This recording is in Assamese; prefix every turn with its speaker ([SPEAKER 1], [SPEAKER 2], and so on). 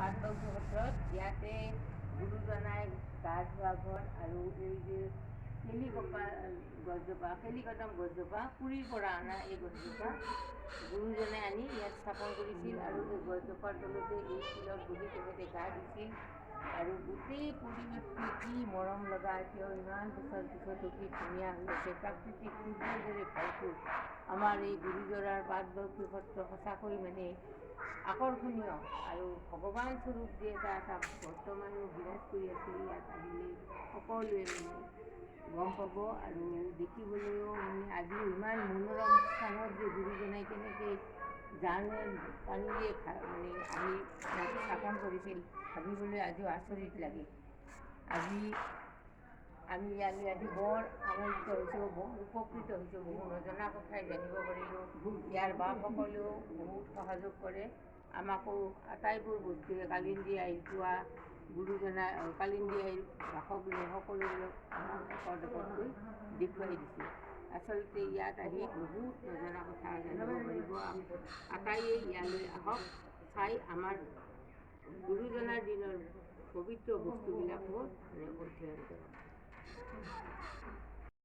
[SPEAKER 1] পাটবাউসী সত্ৰত। ইয়াতে গুৰুজনাই গা ধোৱা ঘৰ আৰু এই যে কেলিকপা গছজোপা, কেলিকদম গছজোপা, পুৰীৰ পৰা অনা এই গছজোপা গুৰুজনাই আনি ইয়াত স্থাপন কৰিছিল আৰু এই গছজোপাৰ তলতে এই শিলত বহি তেখেতে গা ধুইছিল। আৰু গোটেই পৰিৱেশটো কি মৰম লগা, এতিয়াও ইমান বছৰ পিছতো কি ধুনীয়া হৈ আছে, প্ৰাকৃতিক সৌন্দৰ্যৰে ভৰপূৰ আমাৰ এই গুৰুজনাৰ পাটবাউসী সত্ৰ সঁচাকৈ মানে আকৰ্ষণীয়। আৰু ভগৱান স্বৰূপ যে এটা এটা বৰ্তমানো বিৰাজ কৰি আছে, ইয়াত আহিলে সকলোৱে মানে গম পাব। আৰু দেখিবলৈও মানে আজিও ইমান মনোৰম স্থানত যে গুৰুজনাই কেনেকৈ জানে পানীৰে মানে আনি ইয়াত স্থাপন কৰিছিল, ভাবিবলৈ আজিও আচৰিত লাগে। আজি আমি ইয়ালৈ আহি বৰ আনন্দিত হৈছোঁ, বৰ উপকৃত হৈছোঁ, বহু নজনা কথাই জানিব পাৰিলোঁ। ইয়াৰ বাপসকলেও বহুত সহযোগ কৰে আমাকো। আটাইবোৰ বস্তুৱে কালিন্দী আইৰ পোৱা, গুৰুজনা কালিন্দী আইৰ বাসগৃহ সকলোবিলাক আমাক এপদ এপদকৈ দেখুৱাই দিছে। আচলতে ইয়াত আহি বহুত নজনা কথা জানিব পাৰিব। আটাইয়ে ইয়ালৈ আহক, চাই আমাৰ গুৰুজনাৰ দিনৰ পবিত্ৰ বস্তুবিলাকো মানে অধ্যয়ন কৰক।